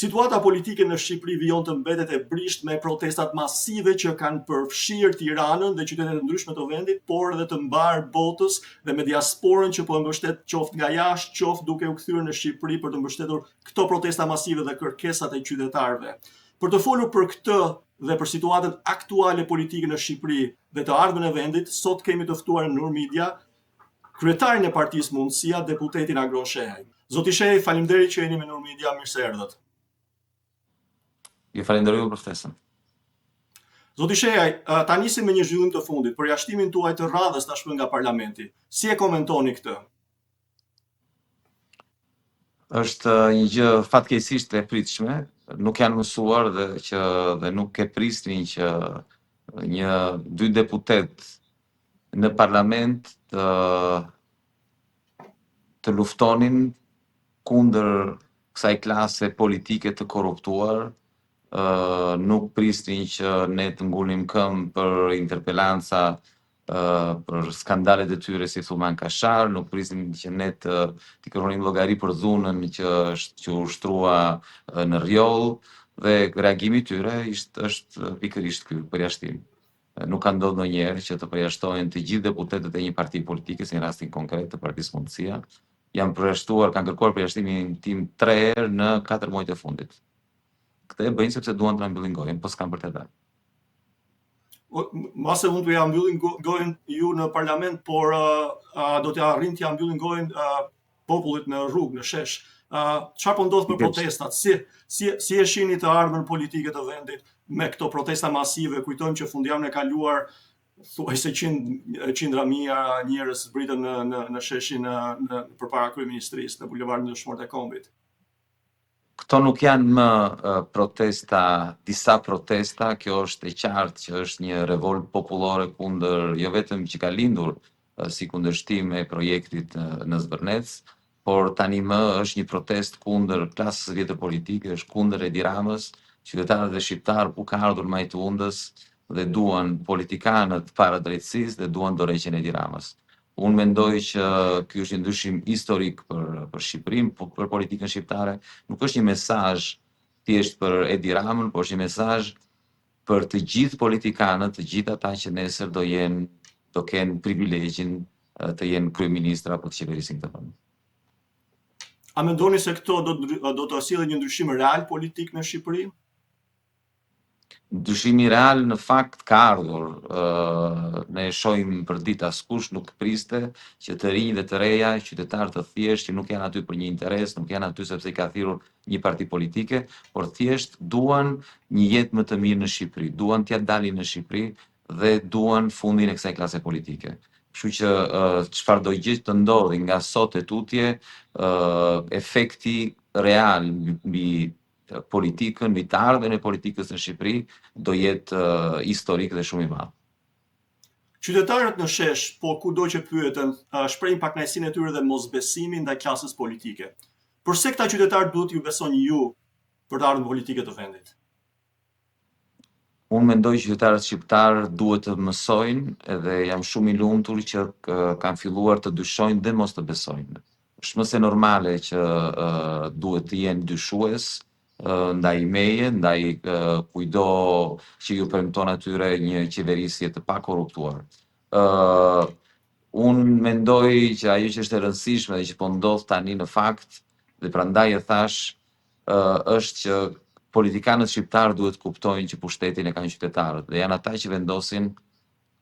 Situata politike në Shqipëri vijon të mbetet e brishtë me protestat masive që kanë përfshirë Tiranën dhe qytetet e ndryshme të vendit, por edhe të mbarë botës dhe me diasporën që po e mbështet qoftë nga jashtë, qoftë duke u kthyer në Shqipëri për të mbështetur këto protesta masive dhe kërkesat e qytetarëve. Për të folur për këtë dhe për situatën aktuale politike në Shqipëri dhe të ardhmen e vendit, sot kemi të ftuar në Nur Media kryetarin e Partisë Mundësia, deputetin Agron Shehaj. Zoti Shehaj, faleminderit që jeni me Nur Media, mirë se erdhët. Ju falenderoj për ftesën. Zoti Shehaj, ta nisim me një zhvillim të fundit, përjashtimin tuaj të radhës tashmë nga parlamenti. Si e komentoni këtë? Është një gjë fatkeqësisht e pritshme, nuk janë mësuar dhe që dhe nuk e prisnin që një dy deputet në parlament të të luftonin kundër kësaj klase politike të korruptuar, nuk prisnin që ne të ngulnim këmbë për interpelanca për skandalet e tyre si Thumanë Kashar, nuk prisnin që ne të t'i kërkonim llogari për dhunën që që u ushtrua në Rrjoll dhe reagimi i tyre ishte është pikërisht ky përjashtim. Nuk ka ndodhur ndonjëherë që të përjashtohen të gjithë deputetët e një partie politike, si në rastin konkret të Partisë Mundësia. Janë përjashtuar, kanë kërkuar përjashtimin tim 3 herë në 4 muajt e fundit. Këtë e bëjnë sepse duan të na mbyllin gojën, po s'kan për të dalë. Mbase mund t'ia mbyllin gojën ju në parlament, por uh, do t'ia arrijnë t'ia mbyllin gojën uh, popullit në rrugë, në shesh. Çfarë po ndodh me protestat? Si si si e shihni të ardhmen politike të vendit me këto protesta masive? Kujtojmë që fundjavën e kaluar thuajse qind, qindra mijëra njerëz zbritën në në në sheshin në, në përpara kryeministrisë në bulevardin Dëshmorët e Kombit. Këto nuk janë më protesta, disa protesta, kjo është e qartë që është një revoltë popullore kundër jo vetëm që ka lindur si kundërshtim e projektit në Zvërnec, por tani më është një protestë kundër klasës së vjetër politike, është kundër Edi Ramës, qytetarëve shqiptarë u ka ardhur majë të hundës dhe duan politikanët para drejtësisë dhe duan dorëheqjen e Edi Ramës. Unë mendoj që ky është një ndryshim historik për për Shqipërinë, po për politikën shqiptare. Nuk është një mesazh thjesht për Edi Ramën, por është një mesazh për të gjithë politikanët, të gjithë ata që nesër do jenë do kenë privilegjin të jenë kryeministra apo të qeverisin këtë vend. A mendoni se këto do të do të sjellin një ndryshim real politik në Shqipëri? Ndryshimi real në fakt ka ardhur, ne e shohim përditë, askush nuk priste që të rinj dhe të reja, qytetarë të thjeshtë që nuk janë aty për një interes, nuk janë aty sepse i ka thirrur një parti politike, por thjesht duan një jetë më të mirë në Shqipëri, duan t'ia dalin në Shqipëri dhe duan fundin e kësaj klase politike. Kështu që çfarëdo gjë të ndodhi nga sot e tutje, efekti real mbi politikën, mbi të ardhmen e politikës në Shqipëri do jetë uh, historik dhe shumë i madh. Qytetarët në shesh, po kudo që pyeten, shprehin pakënaqësinë e tyre dhe mosbesimin ndaj klasës politike. Përse këta qytetarë duhet t'ju besojnë ju për të ardhmen politike të vendit? Unë mendoj që qytetarët shqiptarë duhet të mësojnë edhe jam shumë i lumtur që kanë filluar të dyshojnë dhe mos të besojnë. Është më se normale që uh, duhet të jenë dyshues uh, ndaj meje, ndaj uh, kujdo që ju premton atyre një qeverisje të pakorruptuar. Uh, unë mendoj që ajo që është e rëndësishme dhe që po ndodh tani në fakt dhe prandaj e thashë është që politikanët shqiptarë duhet të kuptojnë që pushtetin e kanë qytetarët dhe janë ata që vendosin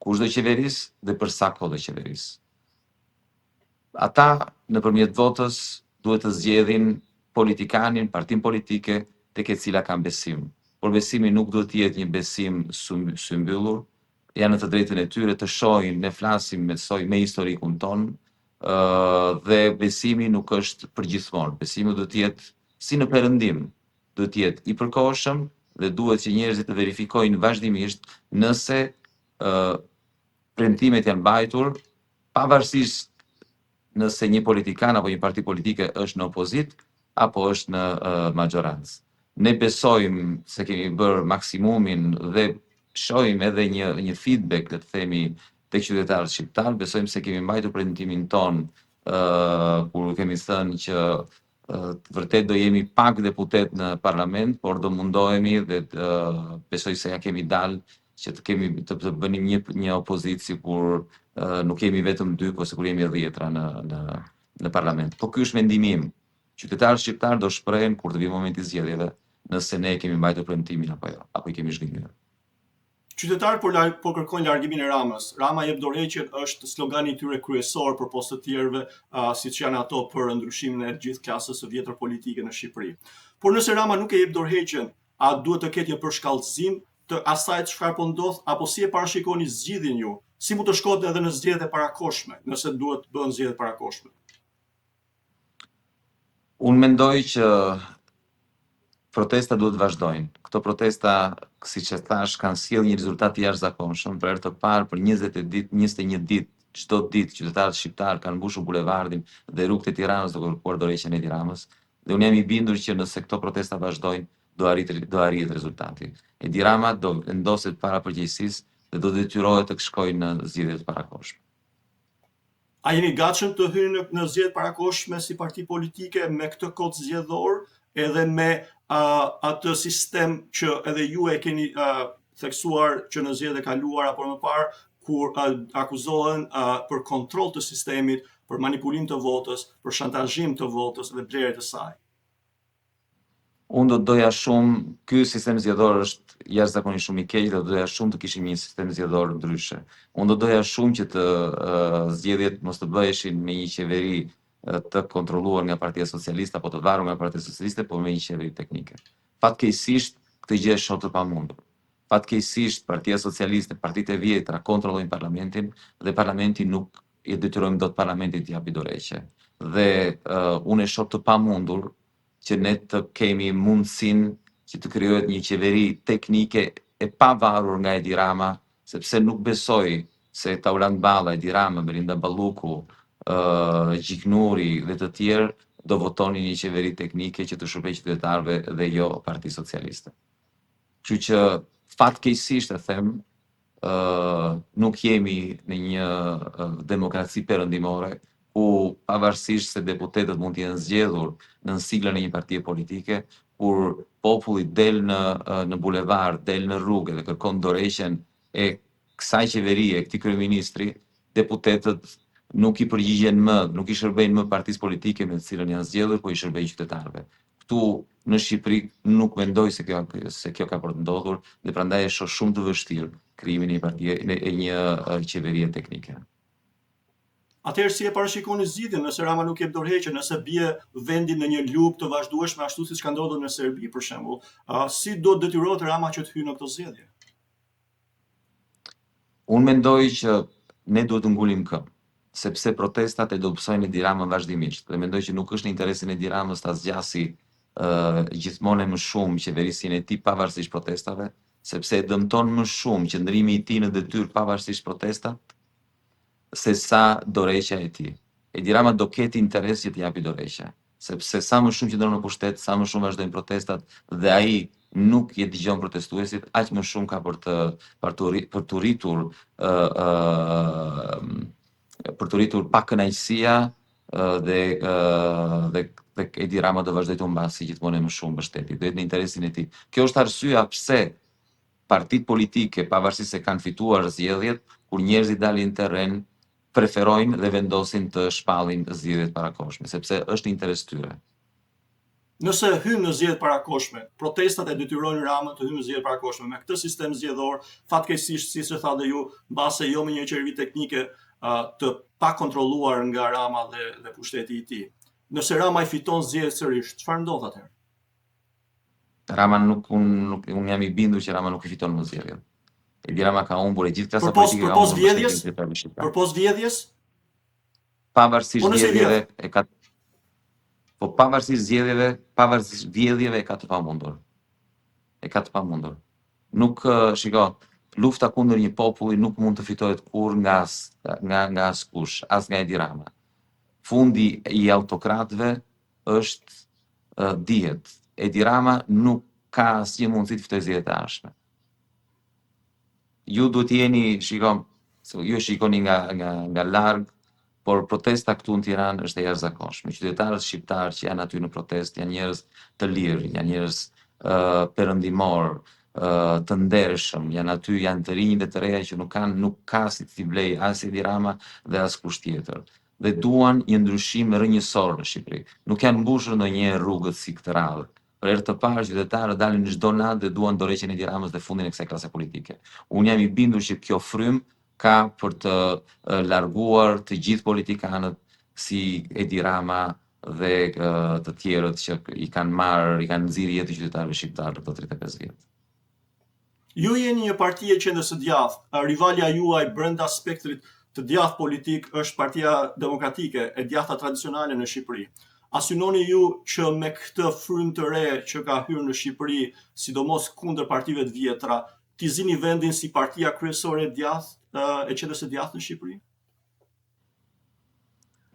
kush do qeverisë dhe për sa kohë do qeverisë. Ata nëpërmjet votës duhet të zgjedhin politikanin, partinë politike tek e cila kanë besim. Por besimi nuk duhet të jetë një besim symbyllur, janë në të drejtën e tyre të shohin, ne flasim me soj, me historikun tonë, dhe besimi nuk është përgjithmonë. Besimi duhet të jetë si në perëndim, duhet të jetë i përkohshëm dhe duhet që njerëzit të verifikojnë vazhdimisht nëse ë premtimet janë mbajtur, pavarësisht nëse një politikan apo një parti politike është në opozitë apo është në uh, maxhorancë. Ne besojmë se kemi bërë maksimumin dhe shohim edhe një një feedback, le të themi, tek qytetarët shqiptarë, besojmë se kemi mbajtur premtimin tonë ë uh, kur kemi thënë që Vërtet do jemi pak deputet në parlament, por do mundohemi dhe besoj se ja kemi dalë që të kemi të, të bënim një një opozitë sikur nuk jemi vetëm dy, po sikur jemi dhjetra në në në parlament. Po ky është mendimi im. Qytetarët shqiptarë do shprehen kur të vijë momenti i zgjedhjeve, nëse ne e kemi mbajtur premtimin apo jo, apo i kemi zhgënjyer. Qytetarët po lar po kërkojnë largimin e Ramës. Rama jep dorëheqjen është slogani i tyre kryesor përpos të tjerëve, uh, siç janë ato për ndryshimin e gjithë klasës së vjetër politike në Shqipëri. Por nëse Rama nuk e jep dorëheqjen, a duhet të ketë një përshkallëzim të asaj çfarë po ndodh apo si e parashikoni zgjidhjen ju? Si mund të shkohet edhe në zgjedhjet e parakohshme, nëse duhet të bëhen zgjedhje të parakohshme? Unë mendoj që protesta duhet të vazhdojnë. Këto protesta, siç e thash, kanë sjellë një rezultat të jashtëzakonshëm. Për herë të parë për 20 ditë, 21 ditë, çdo ditë qytetarët shqiptarë kanë mbushur bulevardin dhe rrugët e Tiranës duke kërkuar dorëheqjen e Edi Ramës. Dhe unë jam i bindur që nëse këto protesta vazhdojnë, do arrit do arrihet rezultati. Edi Rama do vendoset para përgjegjësisë dhe do detyrohet të shkojë në zgjedhje të parakohshme. A jeni gatshëm të hyni në, në zgjedhje të parakohshme si parti politike me këtë kod zgjedhor edhe me uh, atë sistem që edhe ju e keni uh, theksuar që në zgjedhjet e kaluara apo më parë kur uh, akuzohen uh, për kontroll të sistemit, për manipulim të votës, për shantazhim të votës dhe blerje të saj. Unë do të doja shumë, ky sistem zgjedhor është jashtëzakonisht shumë i keq dhe do doja shumë të kishim një sistem zgjedhor ndryshe. Unë do doja shumë që të uh, zgjedhjet mos të bëheshin me një qeveri të kontrolluar nga Partia Socialiste apo të varur nga Partia Socialiste, por me një qeveri teknike. Fatkeqësisht, këtë gjë e shoh të pamundur. Fatkeqësisht, Partia Socialiste, partitë e vjetra kontrollojnë parlamentin dhe parlamenti nuk e detyrojmë dot parlamentin të japi dorëheqje. Dhe uh, unë e shoh të pamundur që ne të kemi mundësinë që të krijohet një qeveri teknike e pavarur nga Edi Rama, sepse nuk besoj se Taulant Balla, Edi Rama, Belinda Balluku, uh, Gjiknuri dhe të tjerë do votonin një qeveri teknike që të shërbejë qytetarëve dhe jo Partisë Socialiste. Kështu që fatkeqësisht e them, ë nuk jemi në një demokraci perëndimore ku pavarësisht se deputetët mund të jenë zgjedhur nën siglën e një partie politike, kur populli del në në bulevard, del në rrugë dhe kërkon dorëheqjen e kësaj qeverie, këtij kryeministri, deputetët nuk i përgjigjen më, nuk i shërbejnë më partisë politike me të cilën janë zgjedhur, po i shërbejnë qytetarëve. Këtu në Shqipëri nuk mendoj se kjo se kjo ka për të ndodhur dhe prandaj e shoh shumë të vështirë krijimin e një partie e një qeverie teknike. Atëherë si e parashikoni zgjidhjen nëse Rama nuk jep dorëheqje, nëse bie vendi në një lupë të vazhdueshme ashtu siç ka ndodhur në Serbi për shembull, si do të detyrohet Rama që të hyjë në këto zgjedhje? Unë mendoj që ne duhet të ngulim këmbë, sepse protestat e dobësojnë Edi Ramën vazhdimisht dhe mendoj që nuk është në interesin e Edi Ramës ta zgjasi uh, gjithmonë e më shumë qeverisjen e tij pavarësisht protestave, sepse e dëmton më shumë qëndrimi i tij në detyrë pavarësisht protestat se sa dorëheqja e tij. Edi Rama do ketë interes që të japi dorëheqje, sepse sa më shumë qëndron në pushtet, sa më shumë vazhdojnë protestat dhe ai nuk i dëgjon protestuesit, aq më shumë ka për të për të për të rritur ë ë për të rritur pakënaqësia dhe dhe dhe Edi Rama do vazhdojë të humbasë gjithmonë e më shumë mbështetje. Do jetë në interesin e tij. Kjo është arsyeja pse partitë politike, pavarësisht se kanë fituar zgjedhjet, kur njerëzit dalin në terren, preferojnë dhe vendosin të shpallin zgjedhje të parakohshme, sepse është në interes të tyre. Nëse hyn në zgjedhje të parakohshme, protestat e detyrojnë Ramën të hyjë në zgjedhje të parakohshme. Me këtë sistem zgjedhor, fatkeqësisht, siç e thatë dhe ju, mbase jo me një qeveri teknike të pakontrolluar nga Rama dhe dhe pushteti i tij. Nëse Rama i fiton zgjedhjet sërish, çfarë ndodh atëherë? Rama nuk unë nuk unë jam i bindur që Rama nuk i fiton më zgjedhjet. Edi Rama ka humbur e gjithë klasa politike ka humbur vjedhjes, përpos vjedhjes? Pavarësisht po vjedhjeve e ka Po pavarësisht zgjedhjeve, pavarësisht vjedhjeve e ka të pamundur. E ka të pamundur. Nuk shiko, lufta kundër një populli nuk mund të fitohet kurrë nga nga nga askush, as nga Edi Rama. Fundi i autokratëve është dihet. Edi Rama nuk ka asnjë mundësi të fitojë zgjedhjet e ardhshme. Ju duhet të jeni, shiko, se ju e shikoni nga nga nga larg, Por protesta këtu në Tiranë është e jashtëzakonshme. Qytetarët shqiptarë që janë aty në protestë janë njerëz të lirë, janë njerëz perëndimorë, të ndershëm, janë aty, janë të rinj dhe të reja që nuk kanë nuk ka si t'i blejë as Edi Rama dhe askush tjetër. Dhe duan një ndryshim rrënjësor në Shqipëri. Nuk janë mbushur ndonjëherë rrugët si këtë radhë. Për herë të parë qytetarët dalin çdo natë dhe duan dorëheqjen e Edi Ramës dhe fundin e kësaj klase politike. Unë jam i bindur që kjo frymë ka për të larguar të gjithë politikanët si Edi Rama dhe të tjerët që i kanë marrë, i kanë nxirë jetën qytetarëve shqiptarë në këto 35 vjet. Ju jeni një parti e qendrës së djathtë, rivalja juaj brenda spektrit të djathtë politik është Partia Demokratike, e djathta tradicionale në Shqipëri. A synoni ju që me këtë frymë të re që ka hyrë në Shqipëri, sidomos kundër partive të vjetra, t'i zini vendin si partia kryesore e djathtë, e qendrës së djathtë në Shqipëri?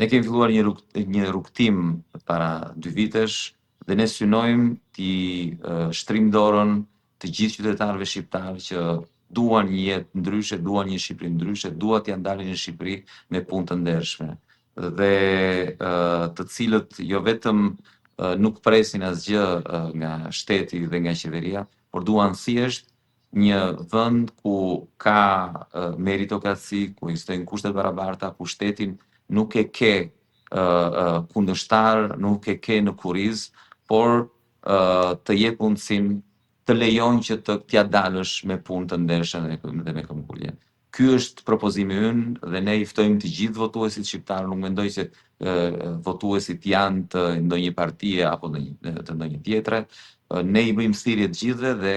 Ne kemi filluar një rrug, një rrugëtim para dy vitesh dhe ne synojmë t'i shtrijmë dorën të gjithë qytetarëve shqiptarë që duan një jetë ndryshe, duan një Shqipëri ndryshe, duan t'ia dalin në Shqipëri me punë të ndershme dhe të cilët jo vetëm nuk presin asgjë nga shteti dhe nga qeveria, por duan thjesht një vend ku ka meritokraci, ku ekzistojnë kushte të barabarta, ku shtetin nuk e ke kundërshtar, nuk e ke në kurriz, por të jep mundësinë, të lejon që të t'ia dalësh me punë të ndershme dhe me këmbëngulje. Ky është propozimi ynë dhe ne i ftojmë të gjithë votuesit shqiptarë, nuk mendoj se votuesit janë të ndonjë partie apo ndonjë të ndonjë tjetre. Ne i bëjmë thirrje të gjithëve dhe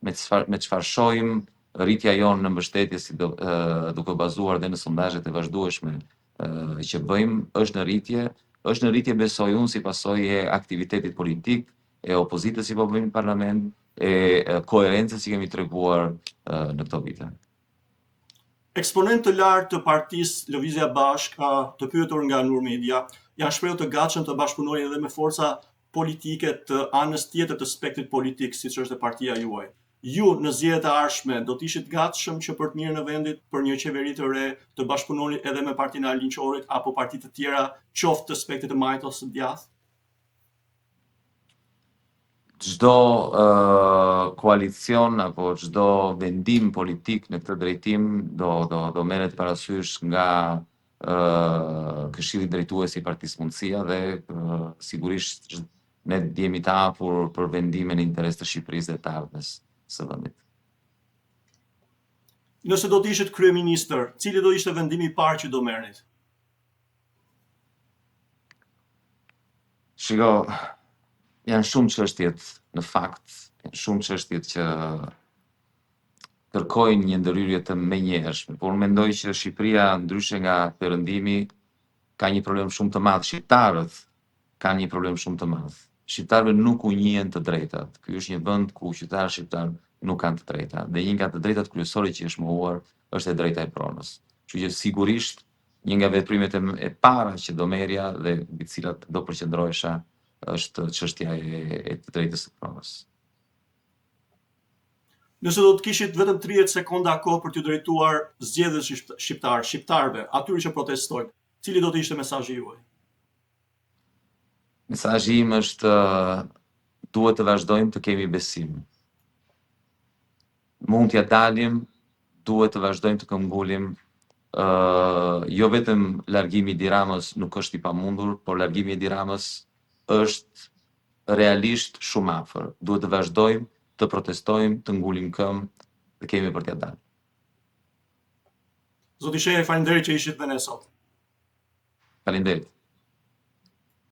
me çfarë me çfarë shohim rritja jonë në mbështetje si do, duke u bazuar dhe në sondazhet e vazhdueshme që bëjmë është në rritje, është në rritje besoj unë si pasojë e aktivitetit politik, e opozitës që po bëjmë në parlament, e koherencës që kemi treguar në këto vite. Eksponentë të lartë të partisë Lëvizja Bashkë, të pyetur nga Nur Media, janë shprehur të gatshëm të bashkëpunojnë edhe me forca politike të anës tjetër të spektrit politik, siç është dhe partia juaj. Ju në zgjedhjet e ardhshme do të ishit të gatshëm që për të mirën e vendit, për një qeveri të re, të bashkëpunoni edhe me partinë e Arlind Qorit apo parti të tjera, qoftë të spektrit të majtë ose të djathtë? Çdo koalicion apo çdo vendim politik në këtë drejtim do do do merret parasysh nga Këshilli Drejtues i Partisë Mundësia dhe sigurisht ne jemi të hapur për vendime në interes të Shqipërisë dhe të ardhmes së vendit. Nëse do të ishit kryeministër, cili do ishte vendimi i parë që do merrnit? Shiko, janë shumë çështjet në fakt, janë shumë çështjet që kërkojnë një ndërhyrje të menjëhershme, por unë mendoj që Shqipëria ndryshe nga Perëndimi ka një problem shumë të madh. Shqiptarët kanë një problem shumë të madh. Shqiptarëve nuk u njihen të drejtat. Ky është një vend ku qytetarët shqiptarë nuk kanë të drejta dhe një nga të drejtat kryesore që është mohuar është e drejta e pronës. Kështu që sigurisht Një nga veprimet e, e para që do merrja dhe mbi të cilat do përqendrohesha është çështja e, e të drejtës së pronës. Nëse do të kishit vetëm 30 sekonda kohë për t'iu drejtuar zgjedhësve shqiptarë, shqiptarëve, atyre që protestojnë, cili do të ishte mesazhi juaj? Mesazhi im është duhet të vazhdojmë të kemi besim. Mund t'ia dalim, duhet të vazhdojmë të këmbëngulim, jo vetëm largimi i Edi Ramës nuk është i pamundur, por largimi i Edi Ramës është realisht shumë afër. Duhet të vazhdojmë të protestojmë, të ngulim këmbë dhe kemi për t'ia dalë. Zoti Shehaj, faleminderit që ishit me ne sot. Faleminderit.